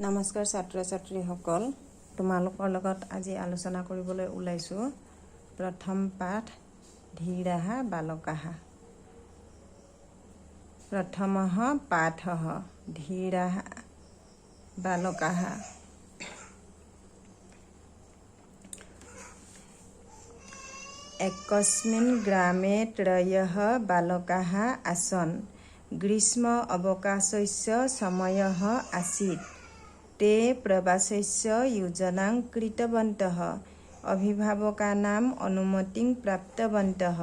নমস্কাৰ ছাত্ৰ ছাত্ৰীসকল, তোমালোকৰ লগত আজি আলোচনা কৰিবলৈ ওলাইছোঁ প্ৰথম পাঠ ধীৰাः বালকাः। প্ৰথমः পাঠः ধীৰাः বালকাः। একস্মিন গ্ৰামে ত্ৰয়ः বালকাः আছন। গ্ৰীষ্ম অৱকাশস্য সময়ः আसीत्। ते প্ৰবাসস্য যোজনাं कृतवन्तः। অভিভাৱকানাम् অনুমতিं প্ৰাপ্তৱन्तः।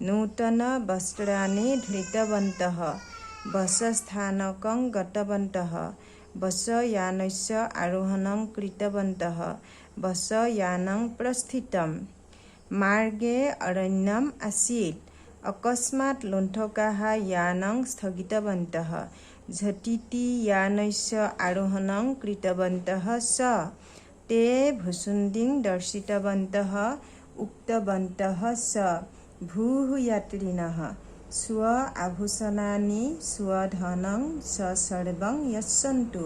नूतनवस्त्राणि धृतवन्तः। बसस्थानकं गतवन्तः। बसयानस्य आरोहणं कृतवन्तः। बसयानं प्रस्थितम्। मार्गे अरण्यम् आसीत्। अकस्मात् लुण्ठकाः यानं स्थगितवन्तः। झटिति यानस्य आरोहणं कृतवन्तः च। ते भुशुण्डिं दर्शितवन्तः, उक्तवन्तः च, भोः यात्रिणः, स्व आभूषणानि स्वधनं च सर्वं यच्छन्तु,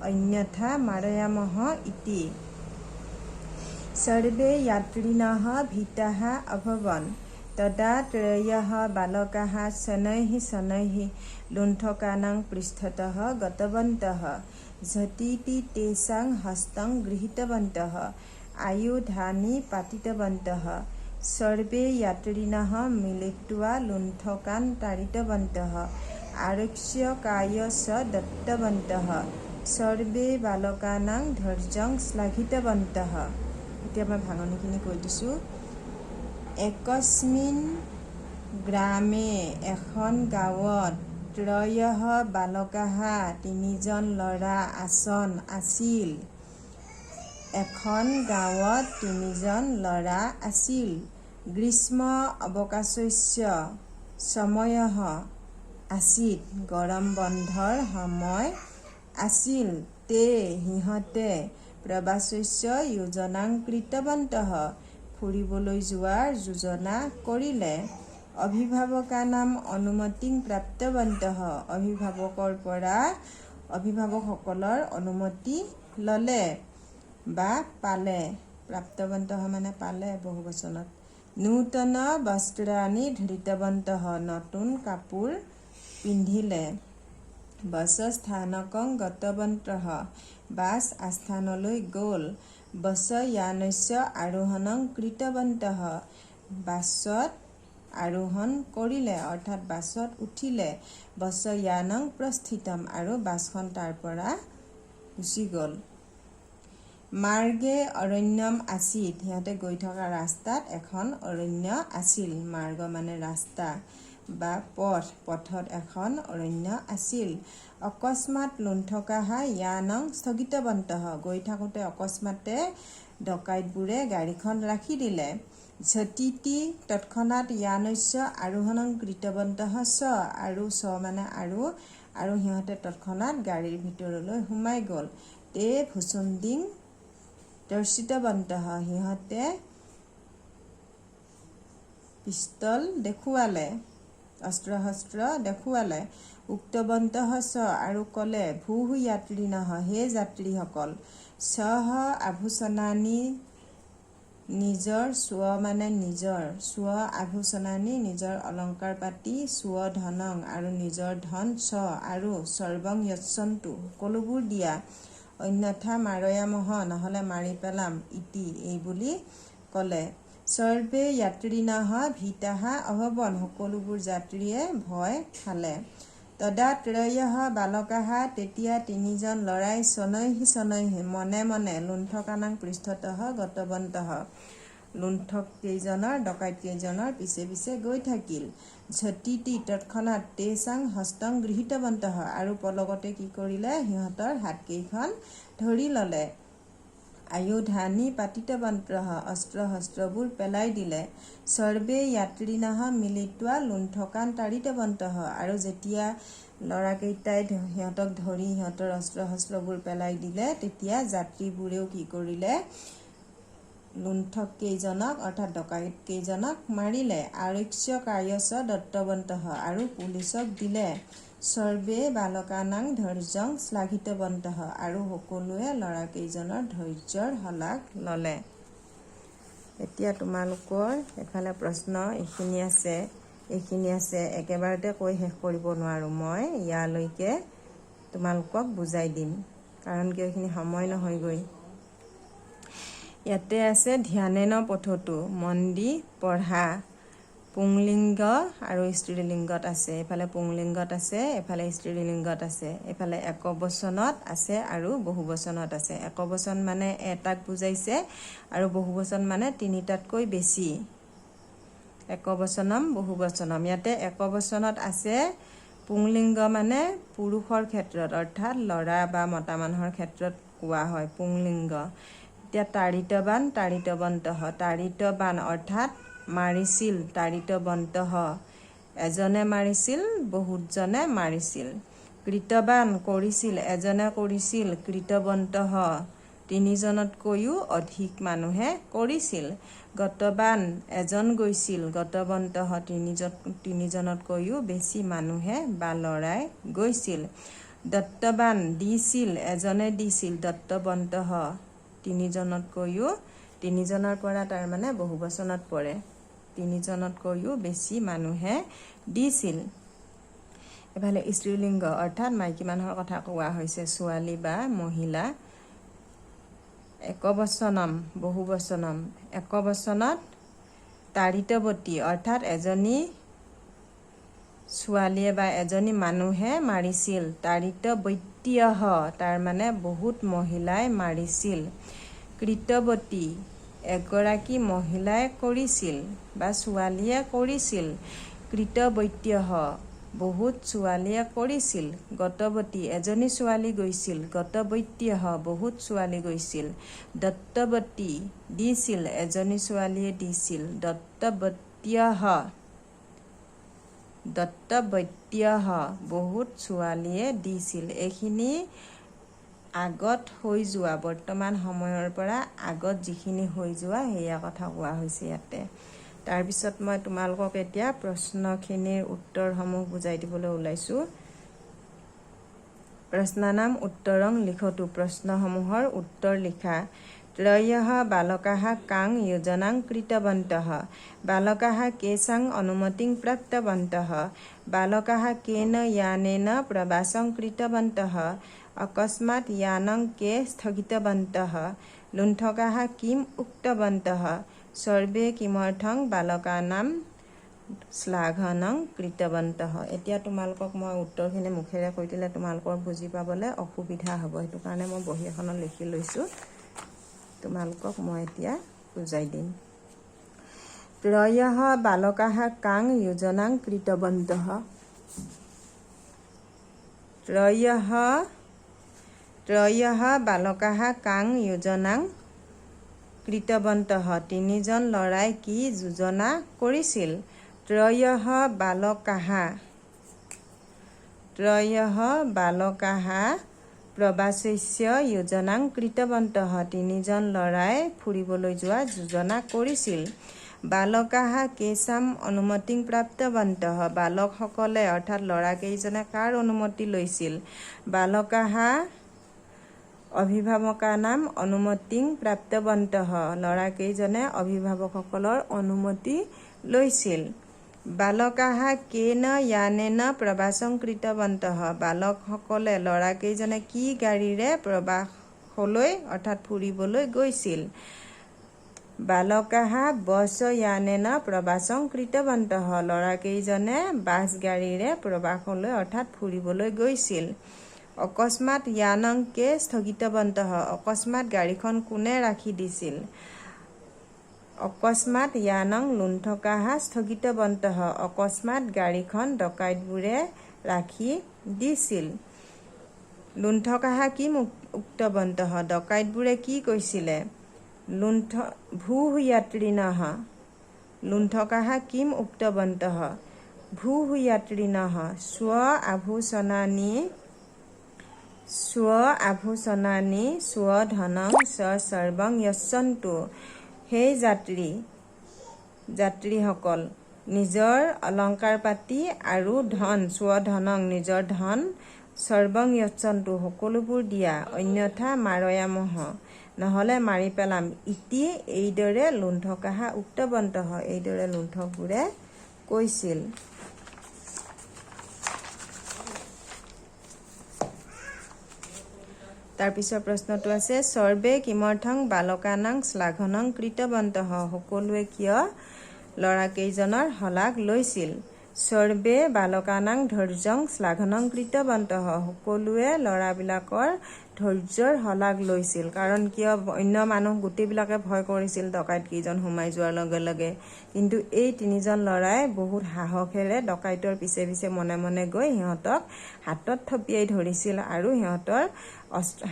अन्यथा मारयामः इति। सर्वे यात्रिणः भीताः अभवन्। तदा त्रयः बालकाः शनैः शनैः लुण्ठकानां पृष्ठतः गतवन्तः। झटिति तेषां हस्तं गृहीतवन्तः। आयुधानि पातितवन्तः। सर्वे यात्रिणः मिलित्वा लुण्ठकान् ताडितवन्तः। आरक्षकाय च दत्तवन्तः। सर्वे बालकानां धैर्यं श्लाघितवन्तः। এতিয়া মই ভাঙনিখিনি কৈ দিছোঁ। একস্মিন গ্ৰামে, এখন গাঁৱত, ত্ৰয়ঃ বালকাঃ, তিনিজন ল'ৰা, আছন, আছিল। এখন গাঁৱত তিনিজন ল'ৰা আছিল। গ্ৰীষ্ম অৱকাশস্য সময়ঃ আছিত, গৰম বন্ধৰ সময় আছিল। তে, সিহঁতে, প্ৰবাসস্য যোজনাং কৃতৱন্তঃ, ফুৰিবলৈ যোৱাৰ যোজনা কৰিলে। অভিভাৱকানাম অনুমতিং প্ৰাপ্তৱন্তঃ, অভিভাৱকৰ পৰা, অভিভাৱকসকলৰ অনুমতি ল'লে বা পালে। প্ৰাপ্তৱন্তঃ মানে পালে বহুবচনত। নূতন বস্ত্ৰাণি ধৃতৱন্তঃ, নতুন কাপোৰ পিন্ধিলে। বাসস্থানকং গতৱন্তঃ, বাছ আস্থানলৈ গ'ল। বাসয়ানস্য আৰোহণং কৃতৱন্তঃ, বাছত আৰোহণ কৰিলে, অৰ্থাৎ বাছত উঠিলে। বাসয়ানং প্ৰস্থিতম, আৰু বাছখন তাৰ পৰা গুচি গ'ল। মাৰ্গে অৰণ্যম আছিত, সিহঁতে গৈ থকা ৰাস্তাত এখন অৰণ্য আছিল। মাৰ্গ মানে ৰাস্তা বা পথ, পথত এখন অৰণ্য আছিল। অকস্মাত লুণ্ঠকাः য়ানং স্থগিতৱন্তঃ, গৈ থাকোঁতে অকস্মাতে ডকাইতবোৰে গাড়ীখন ৰাখি দিলে। ঝটিতি, তৎক্ষণাত, য়ানস্য আৰোহণং কৃতৱন্তঃ চ, আৰু চ মানে আৰু, আৰু সিহঁতে তৎক্ষণাত গাড়ীৰ ভিতৰলৈ সোমাই গ'ল। তে ভুচুণ্ডিং দৰ্শিতৱন্তঃ, সিহঁতে পিষ্টল দেখুৱালে, অস্ত্ৰ শস্ত্ৰ দেখুৱালে। উক্তৱন্তঃ চ, আৰু ক'লে, ভূঃ যাত্ৰিণঃ, হে যাত্ৰীসকল, স্বঃ আভূষণানি, নিজৰ, স্ব মানে নিজৰ, স্ব আভূষণানি, নিজৰ অলংকাৰ পাতি, স্ব ধনং, আৰু নিজৰ ধন, চ, আৰু, সৰ্বং যচ্ছন্তু, সকলোবোৰ দিয়া, অন্যথা মাৰয়ামহ, নহ'লে মাৰি পেলাম, ইতি, এই বুলি ক'লে। সৰ্বে যাত্ৰিণঃ ভীতাः অভৱন, সকলোবোৰ যাত্ৰীয়ে ভয় খালে। তদা ত্ৰয়ঃ বালকাः, তেতিয়া তিনিজন ল'ৰাই, শনৈঃ শনৈঃ, মনে মনে, লুণ্ঠকানাং পৃষ্ঠতঃ গতৱন্তঃ, লুণ্ঠক কেইজনৰ, ডকাইত কেইজনৰ পিছে পিছে গৈ থাকিল। ঝটিতি, তৎক্ষণাত, তেষাং হস্তং গৃহীতৱন্তঃ, আৰু পলকতে কি কৰিলে, সিহঁতৰ হাতকেইখন ধৰি ল'লে। আয়ুধানি পাতিতৱন্তঃ, অস্ত্ৰ শস্ত্ৰবোৰ পেলাই দিলে। সৰ্বে যাত্ৰিণঃ মিলিত্বা লুণ্ঠকান তাড়িতৱন্তঃ, আৰু যেতিয়া ল'ৰাকেইটাই সিহঁতক ধৰি সিহঁতৰ অস্ত্ৰ শস্ত্ৰবোৰ পেলাই দিলে, তেতিয়া যাত্ৰীবোৰেও কি কৰিলে, লুণ্ঠক কেইজনক, অৰ্থাৎ ডকাইত কেইজনক মাৰিলে। আৰক্ষকায়চ দত্তৱন্তঃ, আৰু পুলিচক দিলে। সৰ্বে বালকানাং ধৈৰ্যং শ্লাঘিতৱন্তঃ, আৰু সকলোৱে ল'ৰাকেইজনৰ ধৈৰ্যৰ শলাগ ল'লে। এতিয়া তোমালোকৰ এফালে প্ৰশ্ন এইখিনি আছে, এইখিনি আছে, একেবাৰতে কৈ শেষ কৰিব নোৱাৰোঁ। মই ইয়ালৈকে তোমালোকক বুজাই দিম, কাৰণ কিয় এইখিনি সময় নহয়গৈ। ইয়াতে আছে ধ্যানেন পঠতো, মন দি পঢ়া। পুংলিংগ আৰু স্ত্ৰীলিংগত আছে। এইফালে পুংলিংগত আছে, এইফালে স্ত্ৰীলিংগত আছে। এইফালে একবচনত আছে আৰু বহুবচনত আছে। একবচন মানে এটাক বুজাইছে আৰু বহুবচন মানে তিনিটাতকৈ বেছি। একবচনম, বহুবচনম। ইয়াতে একবচনত আছে পুংলিংগ মানে পুৰুষৰ ক্ষেত্ৰত, অৰ্থাৎ ল'ৰা বা মতা মানুহৰ ক্ষেত্ৰত কোৱা হয় পুংলিংগ। এতিয়া তাড়িতবান, তাড়িতৱন্তঃ। তাড়িতবান অৰ্থাৎ মাৰিছিল, তাড়িতৱন্তঃ এজনে মাৰিছিল, বহুতজনে মাৰিছিল। কৃতবান কৰিছিল, এজনে কৰিছিল, কৃতৱন্তঃ তিনিজনতকৈও অধিক মানুহে কৰিছিল। গতবান এজন গৈছিল, গতৱন্তঃ তিনিজনতকৈও বেছি মানুহে বা ল'ৰাই গৈছিল। দত্তবান দিছিল, এজনে দিছিল, দত্তৱন্তঃ তিনিজনতকৈও, তিনিজনৰ পৰা তাৰমানে বহুবচনত পৰে, তিনিজনতকৈও বেছি মানুহে দিছিল। এফালে স্ত্ৰীলিংগ অৰ্থাৎ মাইকী মানুহৰ কথা কোৱা হৈছে, ছোৱালী বা মহিলা। একবচনম, বহুবচনম। একবচনত তাড়িতৱতী অৰ্থাৎ এজনী ছোৱালীয়ে বা এজনী মানুহে মাৰিছিল। তাড়িতৱত্যহ তাৰমানে বহুত মহিলাই মাৰিছিল। কৃতৱতী এগৰাকী মহিলাই কৰিছিল বা ছোৱালীয়ে কৰিছিল। কৃতৱত্যহ বহুত ছোৱালীয়ে কৰিছিল। গতৱতী এজনী ছোৱালী গৈছিল, গতৱত্যহ বহুত ছোৱালী গৈছিল। দত্তৱতী দিছিল, এজনী ছোৱালীয়ে দিছিল, দত্তৱত্যহ, দত্তৱত্যহ বহুত ছোৱালীয়ে দিছিল। এইখিনি আগত হৈ যোৱা, বৰ্তমান সময়ৰ পৰা আগত যিখিনি হৈ যোৱা সেয়া কথা কোৱা হৈছে ইয়াতে। তাৰপিছত মই তোমালোকক এতিয়া প্ৰশ্নখিনিৰ উত্তৰসমূহ বুজাই দিবলৈ ওলাইছোঁ। প্ৰশ্নানাম উত্তৰং লিখতু, প্ৰশ্নসমূহৰ উত্তৰ লিখা। ত্ৰয়ঃ বালকাः কাং যোজনাং কৃতৱন্তঃ? বালকাः কেষাং অনুমতিং প্ৰাপ্তৱন্তঃ? বালকাः কেন यानेन প্ৰবাসং কৃতৱন্তঃ? অকস্মাৎ यानं के স্থগিতৱন্তঃ? লুণ্ঠকাः কিম উক্তৱন্তঃ? সৰ্বে কিমৰ্থং বালকানাং শ্লাঘনং কৃতৱন্তঃ? এতিয়া তোমালোকক মই উত্তৰখিনি মুখেৰে কৈ দিলে তোমালোকৰ বুজি পাবলৈ অসুবিধা হ'ব, সেইটো কাৰণে মই বহী এখনত লিখি লৈছোঁ। তোমালোকক মই এতিয়া বুজাই দিম। ত্ৰয়ঃ বালকাः কাং যোজনাং কৃতৱন্তঃ? ত্ৰয়ঃ বালকাः কাং যোজনাং কৃতৱন্তঃ? তিনিজন ল'ৰাই কি যোজনা কৰিছিল? ত্ৰয়ঃ বালকাः, ত্ৰয়ঃ বালকাः প্ৰবাসস্য যোজনাং কৃতৱন্তঃ। তিনিজন ল'ৰাই ফুৰিবলৈ যোৱা যোজনা কৰিছিল। বালকাः কেষাম অনুমতিং প্ৰাপ্তৱন্তঃ? বালকসকলে অৰ্থাৎ ল'ৰাকেইজনে কাৰ অনুমতি লৈছিল? বালকাः অভিভাৱকানাম অনুমতিং প্ৰাপ্তৱন্তঃ। ল'ৰাকেইজনে অভিভাৱকসকলৰ অনুমতি লৈছিল। বালকাः কেন यानेन প্ৰবাসং কৃতৱন্তঃ? বালকসকলে, ল'ৰাকেইজনে কি গাড়ীৰে প্ৰবাসলৈ অৰ্থাৎ ফুৰিবলৈ গৈছিল? বালকাः বছ यानेन প্ৰবাসং কৃতৱন্তঃ। ল'ৰাকেইজনে বাছ গাড়ীৰে প্ৰবাসলৈ অৰ্থাৎ ফুৰিবলৈ গৈছিল। অকস্মাৎ यानं के স্থগিতৱন্তঃ? অকস্মাৎ গাড়ীখন কোনে ৰাখি দিছিল? অকস্মাৎ यानं লুণ্ঠকাः স্থগিতৱন্তঃ। অকস্মাৎ গাড়ীখন ডকাইতবোৰে ৰাখি দিছিল। লুণ্ঠকাः কিম উক্তৱন্তঃ? ডকাইতবোৰে কি কৈছিলে? লুণ্ঠ ভূः यात्रिणः, লুণ্ঠকাः কিম উক্তৱন্তঃ? ভূः यात्रिणः স্ব আভূষণানি, স্ব আভূষণানি স্বধনং চ সৰ্বং যচ্ছন্তু। সেই যাত্ৰী, যাত্ৰীসকল, নিজৰ অলংকাৰ পাতি আৰু ধন, স্বধনং নিজৰ ধন, সৰ্বং য়চ্ছন্তু সকলোবোৰ দিয়া, অন্যথা মাৰয়ামহ নহ'লে মাৰি পেলাম। ইতি এইদৰে লুণ্ঠকাহা উক্তৱন্তঃ এইদৰে লুণ্ঠকবোৰে কৈছিল। তাৰ পিছৰ প্ৰশ্নটো আছে, সৰ্বে কিমৰ্থং বালকানাং শ্লাঘনং কৃতৱন্তঃ সকলোৱে কিয় ল'ৰাকেইজনৰ শলাগ লৈছিল? সৰ্বে বালকানাং ধৈৰ্যং শ্লাঘনং কৃতৱন্তঃ সকলোৱে ল'ৰাবিলাকৰ ধৈৰ্যৰ শলাগ লৈছিল। কাৰণ কিয়, অন্য মানুহ গোটেইবিলাকে ভয় কৰিছিল ডকাইত কেইজন সোমাই যোৱাৰ লগে লগে, কিন্তু এই তিনিজন ল'ৰাই বহুত সাহসেৰে ডকাইতৰ পিছে পিছে মনে মনে গৈ সিহঁতক হাতত থপিয়াই ধৰিছিল আৰু সিহঁতৰ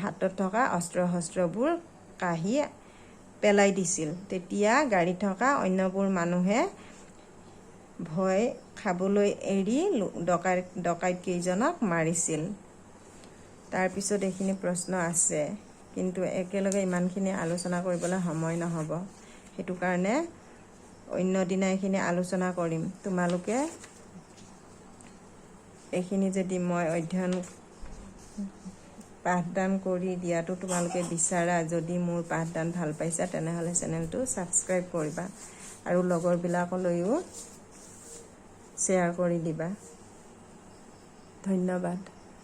হাতত থকা অস্ত্ৰ শস্ত্ৰবোৰ কাঢ়ি পেলাই দিছিল। তেতিয়া গাড়ীত থকা অন্যবোৰ মানুহে ভয় খাবলৈ এৰি ডকাইত কেইজনক মাৰিছিল। তাৰপিছত এইখিনি প্ৰশ্ন আছে, কিন্তু একেলগে ইমানখিনি আলোচনা কৰিবলৈ সময় নহ'ব, সেইটো কাৰণে অন্য দিনা এইখিনি আলোচনা কৰিম। তোমালোকে এইখিনি যদি মই অধ্যয়ন পাঠদান কৰি দিয়াটো তোমালোকে বিচাৰা, যদি মোৰ পাঠদান ভাল পাইছা তেনেহ'লে চেনেলটো ছাবস্ক্ৰাইব কৰিবা আৰু লগৰবিলাকলৈও শ্বেয়াৰ কৰি দিবা। ধন্যবাদ।